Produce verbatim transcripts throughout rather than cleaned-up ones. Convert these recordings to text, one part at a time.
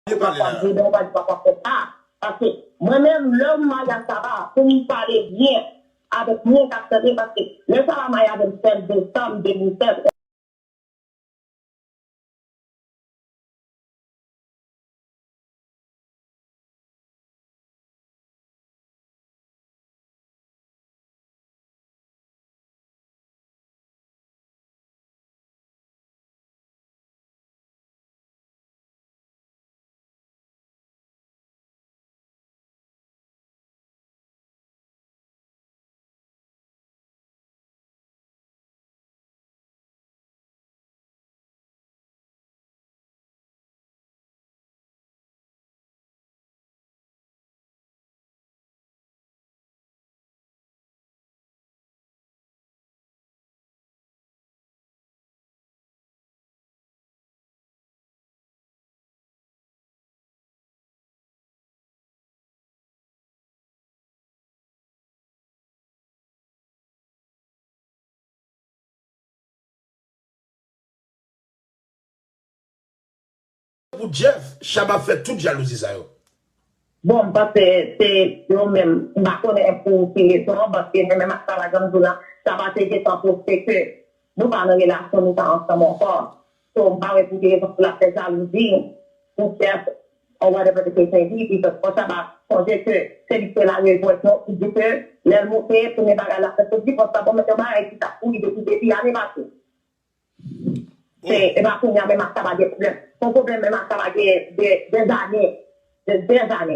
Yo pale la. Ou pa di papa fè sa. Paske mwen menm, lè m marye ak Saba, pou m pale byen avèk moun k ap tande, paske lè Saba marye avè m sèt desanm de mil sèz, Pou Jeff, Shabba fè tout jalouzi sa yo. Bon, m panse se yo menm. M pa konnen pou ki rezon, paske mwen menm ak Saba, jan m di w la, Saba te gentan poste ke nou pa nan relasyon, nou pa ansanm ankò. So, m pa wè pou ki rezon pou l ap fè jalouzi pou Jeff or whatever the case may be, because fò Saba sonje ke se li ki te lage jwèt non, pou di ke lè l moute, premye bagay l ap fè, se divòs la, bon, men yon bagay ki t ap pouri depi debi ane pase. Se, e pa kounye a menm ak Saba gen pwoblèm. Se yon pwoblèm menm ak Saba gen de, dèzane. De, dèzane.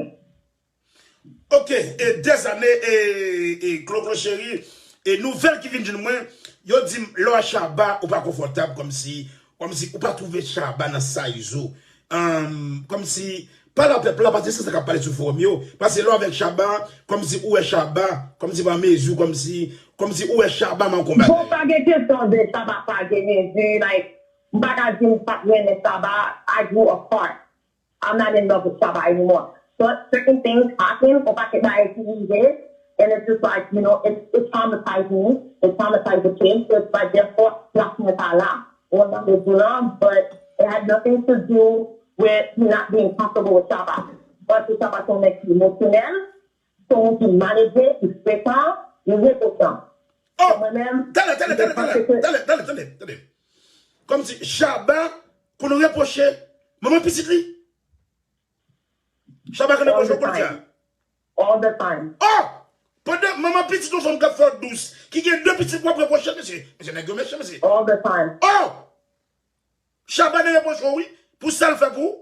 Ok, e dèzane, e, e Kloklo cheri, e nouvèl ki vin jwenn mwen, yo di m lè w a Shabba, ou pa konfòtab, kòmsi, kòmsi ou pa twouve Shabba nan size ou. Ann, kòmsi, pale a pèp la, paske se sa k ap pale sou fowòm yo. Paske lè w avèk Shabba, kòmsi ou wè Shabba, kòmsi pa mezi, kòmsi, kòmsi ou wè Shabba nan konba. Bon, pa gen kesyon de Shabba pa gen mezi, like, m pa ka di m pa t renmen Shabba, I grew apart. I'm not in love with Shabba anymore. But certain things happen, on paket bagay ki rive, and it's just like, you know, it, it traumatized me, it traumatized the kids, so it's like, therefore, plas mwen pa la, on nan bezwen lan, but it had nothing to do with me not being comfortable with Shabba. But Shabba se yon nèg ki emosyonèl, se yon moun ki maledve, ki frekan, li reposan. Oh! Mwen menm, tande, tande, tande, tande, tande, tande, tande. Kòmsi Shabba konn repwoche manman pitit li. Shabba konn repwoche w kounye a. All the time. Oh! Pandan manman pitit yon fanm k ap fè w dous, ki gen de pitit w ap repwoche l, mesye. Mesye, nèg yo mechan, mesye. All the time. Oh! Shabba konn repwoche w, wi, pou sa l fè pou ou.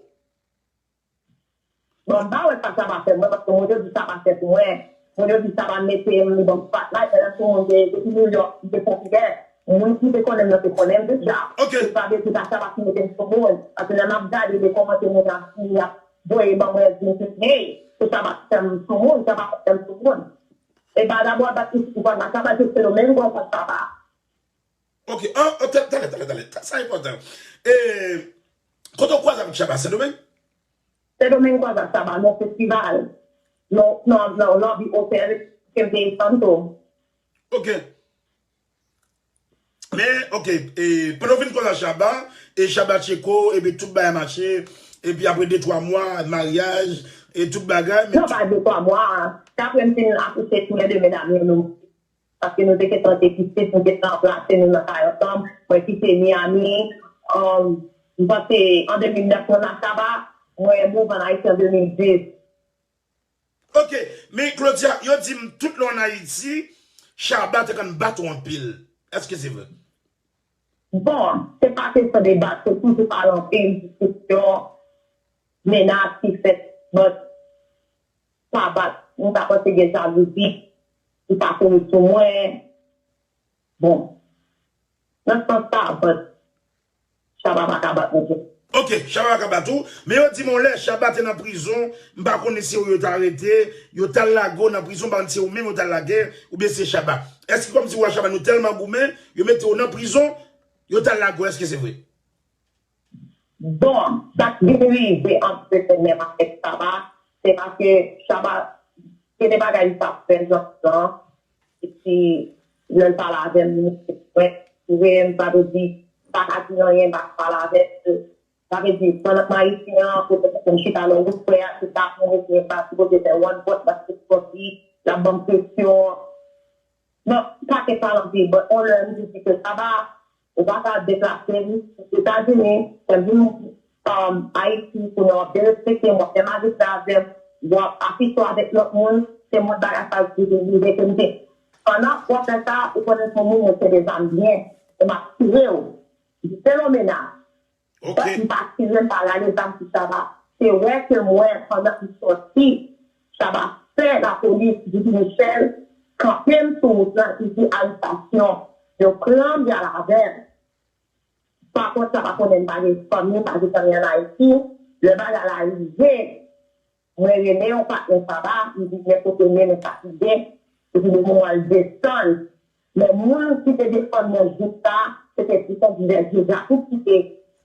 Bon, m pa wè sa Shabba fè mwen, paske mwen te di Shabba fè pou mwen. Mwen te di Shabba mete m, li ban m spotlight, men lè sou moun te, depi New York, li te popilè. Moun ki te konnen m nan te konnen m deja. Ok. Se pa de tout a Shabba ki mete m sou moun. Paske lè m ap gade de kòmantè moun ap di, ap voye ban mwen, di m tout, hey, se Shabba ki fè m sou moun, Shabba ki fè m sou moun. E pa dabò bat isit, ou konn la, Shabba se Sendomeng, ou konn Shabba. Ok, an, an, tande, tande, tande, tande. Sa enpòtan. E, kote w kwaze avèk Shabba, Sendomeng? Sendomeng kwaze ak Shabba nan festival. Non, non, non, lobby hotel, ke m te Santo. Ok. Men, ok, e, pandan w fin kwaze ak Shabba, e Shabba tcheke w, epi tout bagay mache, epi apre de twa mwa, maryaj, e tout bagay, men... Non, pa de twa mwa. Se apre m fin akouche tou lè de medam yo nou. Paske nou te gentan te kite, nou te ranplase nou nan kay ansanm. Mwen kite Miami, um, m panse an de mil nèf mwen ak Shabba, mwen move ann Ayiti an de mil dis. Ok, men Claudia, yo di m tout lè w ann Ayiti, Shabba te konn bat ou anpil. Èske se vre? Bon, se pa kesyon de bat, se toujou pale anpil, diskisyon, menas ki fèt, but pa bat. M ta panse gen jalouzi ki pa kouri sou mwen. Bon, nan sans sa, but Shabba pa ka bat mwen tou. Ok, Shabba pa ka bat ou, men yo di m yon lè Shabba te nan prizon, m pa konnen si se ou yo t arete, yo t al lage w nan prizon, m pa konn si se ou menm yo t al lage, oubyen se Shabba. Èske kòmsi ou a Shabba nou tèlman goumen, yo mete w nan prizon, yo t al lage w, èske se vre? Bon, sa k vin rive ant Shabba menm avèk Shabba, se paske Shabba, gen de bagay li t ap fè jan an, epi lè l pale avè m, li mete mwen, ou wè, m pa vle di, m pa ka di anyen, m pa ka pale avè l, Sa vle di, pandan m Ayiti an, pou m chita lè wout frè a, se sa pou mwen, se pa sipoze fè one pot, paske sòti, l ap ban m presyon. Non, sa te pale anpil, but on lè m di ke Saba, ou pa ka deplase m Etazini, fè m vin um, Ayiti, pou nou ap derespekte m, w ap fè majistra avè m, w ap afisye w avèk lòt moun, se moun bagay sa ki vin rive ke m te. Pandan w ap fè sa, ou konnen se yon moun mwen kenbe zam byen, e m ap tire w. Fenomena. But m pa tire, m pa rale zam sou Saba. Se wè ke m wè pandan m sòti, Saba fè lapolis Didi Michel kanpe m sou wout lan, li di arestasyon. Yo pran m, y al avè m. Pa kont, Saba konnen m pa gen fanmi, m pa gen fanmi ann Ayiti. Lè bagay la rive, mwen rele yon patnè Saba, m di, "Men kote men, men sa ki gen." Epi depi mwen al desann. Men moun ki te defann mwen jouk sa, se te Tristan Divèje Jakoup ki te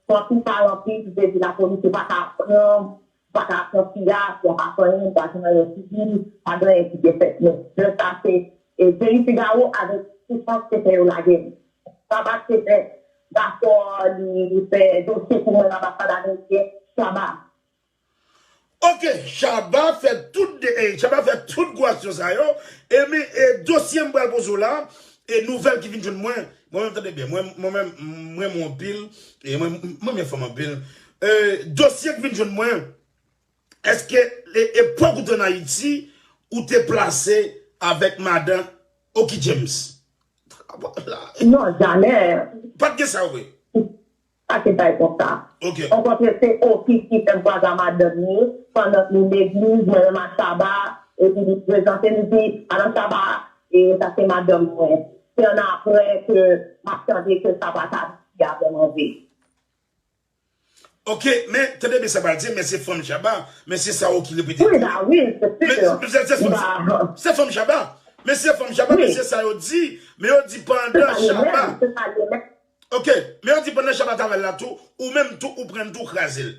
pran tou sa ranpli, ki te di lapolis yo pa ka pran, pa ka pran fi a, fi a pa fè anyen, pa gen anyen ki di, pa gen anyen ki te fèt. Men lè sa se e Jerry Figaro avèk Tristan ki te fè yo lage m. Saba te fè dakò, li, li fè dosye pou mwen nan anbasad ameriken, Saba. Ok, Shabba fè tout de, eh, Shabba fè tout gwo aksyon sa yo. E men, e dosye m pral poze w la, e nouvèl ki vin jwenn mwen, mwen menm tande byen, mwen mwen menm mwen renmen w anpil, e mwen mwen renmen fanm anpil. E dosye k vin jwenn mwen, èske e, epòk ou te ann Ayiti, ou te plase avèk madan Oky James? Non, jamè. Pa t gen sa vre? Sa se bay konsa. Ok. Okontrè, se Oky ki fè m kwaze a madanm li, pandan nou legliz, mwen menm ak Shabba, epi li prezante m, li di, "Madanm Shabba, e sa se madanm mwen." Se annapre ke m ap tande ke Shabba ta vin avè m anvi. Ok, men tande byen sa pral di, men se fanm Shabba, men se sa Oky repete. Wi, ba wi, se Men sir. se se fanm Ba, se fanm Shabba. Men se fanm Shabba, men Wi. Se sa yo di, men yo di se pandan sa li menm, Shabba. Se sa li menm. Ok, men yo di pandan Shabba travay la tou, ou menm tou ou pran l tou kraze l.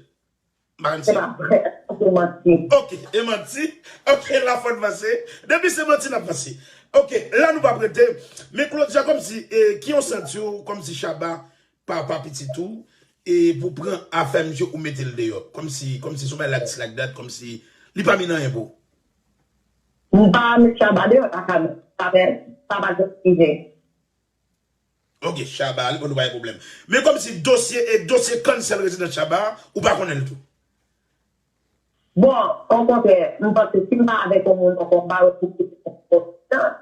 M pa konn Se si. pa vre, se manti. Ok, e manti. Ok, la fòn vanse. Depi se manti n ap vanse. Ok, la nou pa prete. Men Claudia, kòmsi, e, ki yon santi w, kòmsi Shabba, papa pitit ou, e pou pran afè misye ou mete l deyò. Kòmsi, kòmsi se yon bagay like this, like that, kòmsi li pa mennen anyen pou ou. M pa met Shabba deyò, sa ka, sa fè, sa pa gen prive. Ok, Shabba, li pou nou pa gen pwoblèm. Men kòmsi dosye, e dosye cancel rezidans Shabba, ou pa konnen l tou. Bon, okontrè, m panse si m pa avèk yon moun ankò, m pa wè pou ki kontan.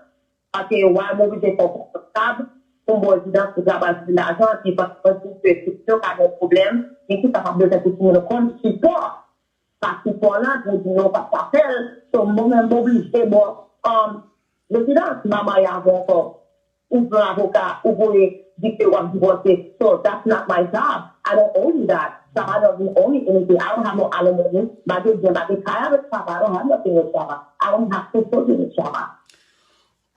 Paske wè m oblije fè w konfòtab pou m ba w rezidans pou travay sou lajan, epi pandan mwen di w ke si yo ka gen pwoblèm, men ki sa m ap bezwen pou timoun yo kòm sipò? Sa sipò lan pou di yo pa t ka fè l. So, mwen menm m oblije ba w um, rezidans, m pa marye avè w ankò. Ou pran avoka, ou voye di ke w ap divòse. So, that's not my job. I don't owe you that. Shabba doesn't owe me anything. I don't have no alimony. M pa gen byen, m pa gen kay avèk Shabba. I don't have nothing with Shabba. I only have two children with Shabba.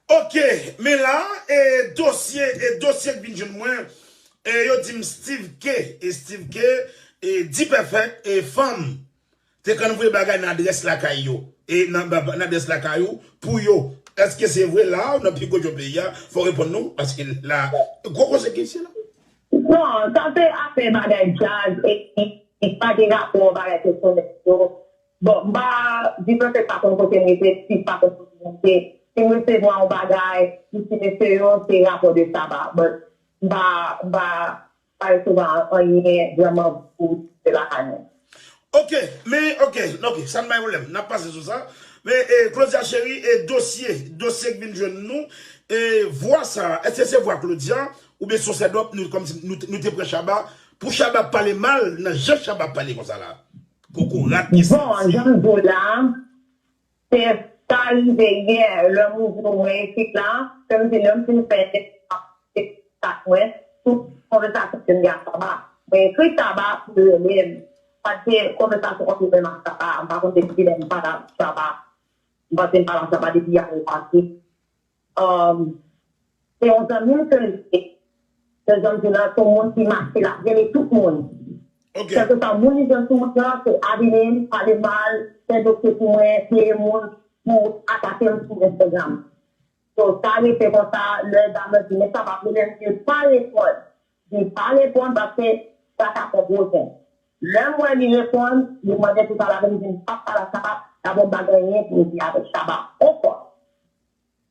Ok, men la, e dosye, e dosye k vin jwenn mwen, e yo di m Steve K, e Steve K, e D-Perfect, e fanm te konn voye bagay nan adrès lakay yo, e nan, nan, nan adrès lakay ou, pou yo. Èske se vre la, nan pi gwo djòb peyi a, fò w reponn nou, paske la, gwo koze ki isi la. Non, sa se afè bagay djaz, e, e, e pa gen rapò bagay pèsonèl yo. Bon, m pa di prensip pa konn kote m rete, si pa konn kote m rete. Si m resevwa yon bagay, m di mesye yo, se rapò de Shabba. But m pa, m pa, pa resevwa anyen vrèman pou se lakay mwen. Ok, men, ok, ok, sa n bay pwoblèm. N ap pase sou sa. Men, e, Claudia Cherie, e dosye, dosye k vin jwenn nou, e vwa sa, èske se vwa Claudia, oubyen se yon sèdòp, nou, kòmsi nou, nou te pran Shabba, pou Shabba pale mal, nan jan Shabba pale konsa la? Kokorat ki Bon, jan m di w la, se sa rive yè, lè m ouvri mwen ekri la, se m di lè m fin fè sa mwen, tout konvèsasyon ke m gen ak Shabba. Mwen ekri Shabba pou l rele m. Paske konvèsasyon ant mwen menm ak Shabba, m pa konn depi kilè m pale ak Shabba. M panse m pale ak Shabba depi ane pase. Um, se yon zanmi m ke l ye. Se zanmi m lan, se yon moun ki mache, l ap rele tout moun. Ok. Kèlkeswa moun li jwenn sou wout lan, se abime m, pale mal, fè dosye pou mwen, peye moun, pou atake m sou Instagram. So, sa rete konsa, lè dam nan di, "Men sa pa pwoblèm," li pa reponn. Li pa reponn paske sa ka fè gwo zen. Lè m wè li reponn, li mande pou pale avè m, li di m p ap pale ak Shabba, pa gen bagay anyen pou m di avèk Shabba ankò.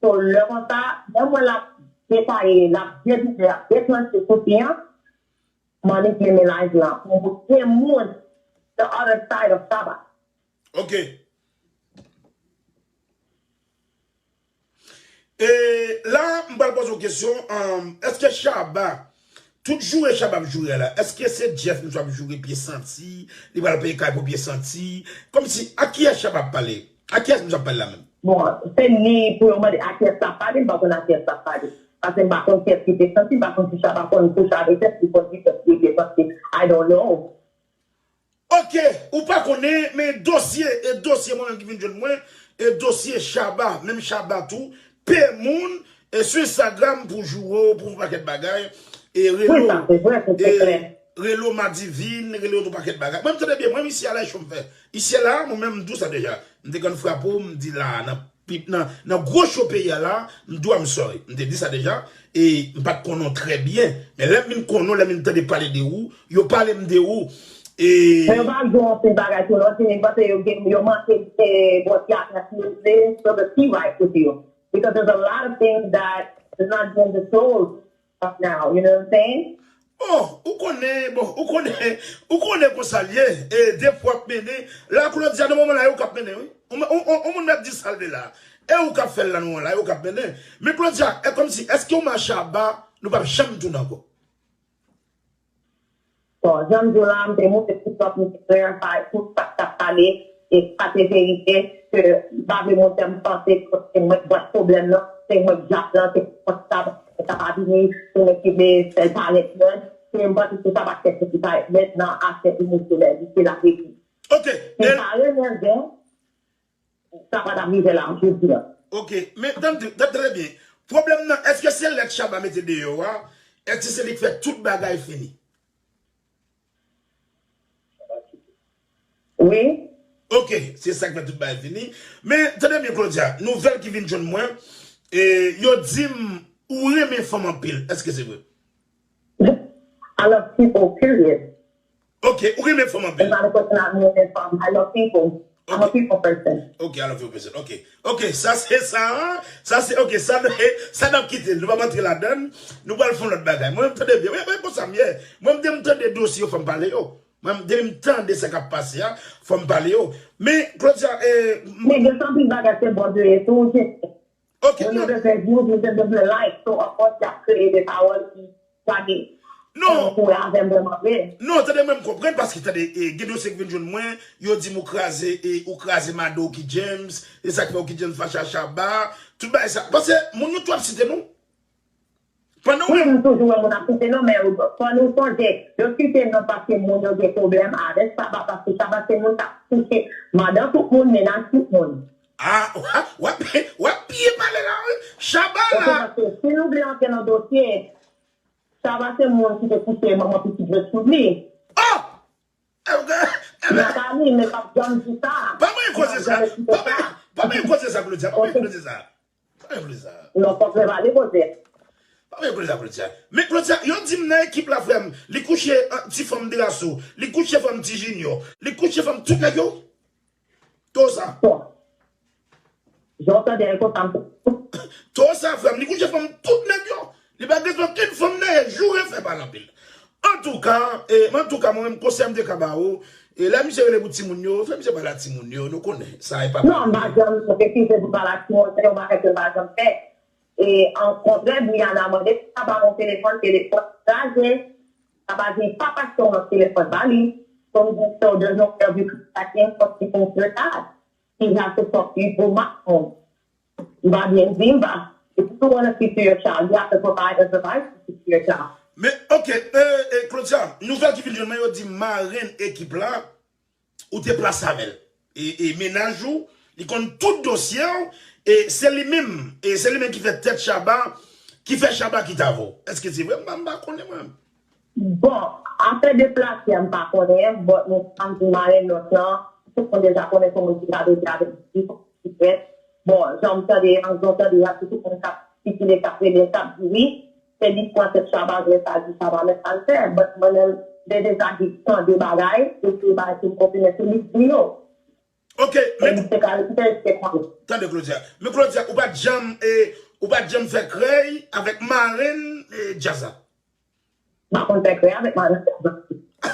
So, lè konsa, lè m wè l ap detaye, l ap devise, l ap detranche sou fi an, m annik menm live lan pou m montre moun the other side of Shabba. Ok. E la, m pral poze w kesyon, um, èske Shabba, tout joure Shabba ap joure a la, èske se Jeff misye ap joure pye santi, li pral peye kay pou pye santi, kòmsi a kiyès Shabba ap pale? A kiyès misye ap pale la menm? Bon, se li pou yo mande a kiyès l ap pale, m pa konn a kiyès l ap pale. Paske m pa konn kiyès ki pye santi, m pa konn si Shabba konn kouche avèk Jeff, li konn ki kiyès ki pye santi. I don't know. Ok, ou pa konnen, men dosye, e dosye mwen menm ki vin jwenn mwen, e dosye Shabba, menm Shabba tou, peye moun, e sou Instagram pou joure w, pou fè yon pakèt bagay, e rele w, e rele w Madivine, rele w yon pakèt bagay. Mwen m tande byen, mwen menm isi a la e cho m fè. Isi a la, mwen menm m di w sa deja. M te konn frape w, m di la, nan Pi- nan, nan gwo cho peyi a la, m di w I'm sorry. M te di sa deja. E m pa t konnen w trè byen. Men lè m vin konnen w, lè m vin tande pale de ou, yo pale m de ou. E Men yo pa di w anpil bagay sou Londini, m panse yo gen, yo manke, eh, bon, ti atmosfè, so the tea right with you. Because there's a lot of things that is not being disclosed right now, you know what I'm saying? Oh, ou konnen, bon, ou konnen, ou konnen konsa l ye. E de fwa k mennen. La, Claudia, nan moman la, e ou k ap mennen, wi. On, on, on, on moun mèt di sa l vle la. E ou k ap fè l la, nan moman la, e ou k ap mennen. Men Claudia, e kòmsi, èske ou ma Shabba, nou p ap janm tounen ankò? Bon, jan m di w la, m te moute TikTok, m te clarify tout sa k t ap pale, e pa te verite, ke m pa vle moun fè m panse ke se mwen k bwat pwoblèm nan, se mwen k djab lan, se mwen k sa, sa pa vini, se mwen ki vle fè l parèt lèd, se m panse se sa pa kèk ki parèt lèd nan aspè emosyonèl, se la verite. Ok. Si m pa renmen Zen, sa pa t ap rive la, jodi a. Ok, men tande, tande trè byen. Pwoblèm nan, èske se lèt Shabba mete deyò a? Èske se li k fè tout bagay fini? Wi. Ok, se sa k fè tout bagay fini. Men, tande byen, Claudia, nouvèl ki vin jwenn mwen, e, yo di m ou renmen fanm anpil. Èske se vre? I love people, period. Ok, ou renmen fanm anpil. It's not a question of me and fanm. I love people. I'm a people person. Ok, I love you person. Ok. Ok, sa se sa. Sa se, ok, sa, sa n ap kite l. Nou p ap antre ladan l. Nou pral fè yon lòt bagay. Mwen, m tande byen. Wi, wi, konsa m ye. Mwen, m te m tande dosye yo, fò m pale yo. Mwen, m te m tande sa k ap pase a, fò m pale yo. Men, Claudia, e, Men gen anpil bagay se bòdeye tou, wi. Ok, Moun yo non. Bezwen views, moun yo bezwen like. So, of course, y ap kreye de pawòl ki pa gen Non. Pou avè m vrèman vre. Non, tande mwen, m konprann, paske tande, e, gen dosye ki vin jwenn mwen, yo di m ou kraze, e, ou kraze madan Oky James, e sa k fè Oky James fache a Shabba, tout bagay sa. Paske moun yo tou ap site nou. Pandan Wi, w m toujou wè moun ap site non, men fò nou sonje, yo site non paske moun yo gen pwoblèm avèk Shabba, paske Shabba se moun k ap kouche madan tout moun, mennaj tout moun. Ah, w ap, w ap, w ap byen pale la, wi. Shabba Ok, la. Paske si nou vle antre nan dosye, Shabba se moun ki te kouche manman pitit Joseph li. Oh! Ebyen, ebyen, Nathalie, men p ap janm di sa. Pa mwen koze sa. Pa mwen, pa mwen koze sa, Claudia. Pa mwen koze sa. Pa mwen koze sa. Non, fòk mwen pale koze. Pa mwen koze sa, Claudia. Men Claudia, yo di m nan ekip la, frè m, li kouche, ah, ti fanm Drasso, li kouche fanm ti Junior, li kouche fanm tout nèg yo. Tosa. Bon. Jan w tande l konsa, m Tosa, frè m, li kouche fanm tout nèg yo. Li pa gen okenn fanm nan, e joure fè pale anpil. Antouka, e, antouka, mwen menm, konsèy m te ka ba ou, e, lè misye rele pou timoun yo, fè misye pale ak timoun yo, nou konnen, sa e pa Non, m pa janm refize pou pale ak timoun, se yon bagay ke m pa janm fè. E, an kontrè, Brianna mande, Shabba yon telefòn, telefòn kraze. Shabba di, pa pase yon lòt telefòn ba li. So, m di, so, there's no way of you contacting him, but you can do that. He has to talk to you through my phone. M pa byen di, m pa. If you wanna speak to your child, you have to provide a device to speak to your child. Men, ok, e, e, Claudia, nouvèl ki vin jwenn mwen, yo di marenn ekip la, ou te plase avè l. E, e mennaj ou, li konn tout dosye w, e se li menm, e se li menm ki fè tèt Shabba, ki fè Shabba kite avè w. Èske se vre? M pa, m pa konnen mwen. Bon, afè deplase a, m pa konnen, but mwen sa m di marenn lòt lan, tout moun deja konnen se moun ki ka rete avèk li, ki fè. Bon, jan m tande, an jan w tande, y ap di tout moun k ap sikile, k ap rele, k ap di wi, se li k pran tèt Shabba, vre sa di Shabba, men sa l fè, but mwen menm, de dezabit, san de bagay, e se bagay ki m konfime sou li di yo. Ok, men se ka repite se konnen. Tande Claudia. Men Claudia, ou pa t janm e ou pa t janm fè krèy avèk marenn e djaz la. M pa konn fè krèy avèk marenn djaz la.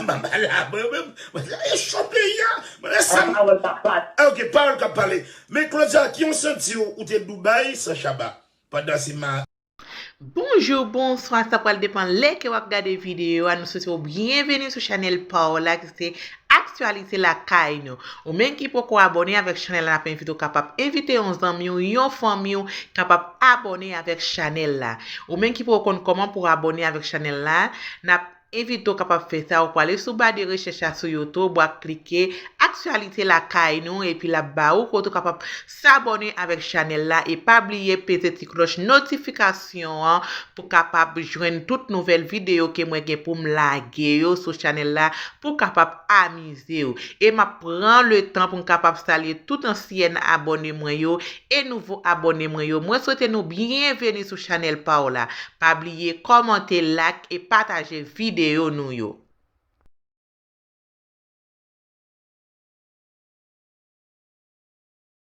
Mama la, mwen menm, mwen la e cho peyi a. Mwen la sa. Pawòl k ap pale. Ok, pawòl k ap pale. Men Claudia, ki yon santi ou te Dubai san Shabba? Pandan se ma Bonjou, bonswa, sa pral depan lè ke w ap gade videyo a. Nou swete w byenveni sou chanèl pa w la ki se Aktyalite Lakay Nou. Ou menm ki poko abòne avèk chanèl la, n ap envite w kapab envite yon zanmi w, yon fanmi w kapab abòne avèk chanèl la. Ou menm ki poko konn kòman pou w abòne avèk chanèl la, n ap envite w kapab fè sa, ou prale sou ba de rechèch la sou YouTube, w ap klike Aktyalite Lakay Nou, epi l ap ba ou kote w kapab sabòne avèk chanèl la, e pa bliye peze ti klòch notifikasyon an pou kapab jwenn tout nouvèl videyo ke mwen gen pou m lage yo sou chanèl la, pou kapab amize w. E m ap pran le tan pou m kapab salye tout ansyen abòne mwen yo e nouvo abòne mwen yo. Mwen swete nou byenveni sou chanèl pa w la. Pa bliye kòmante, like e pataje videyo nou yo.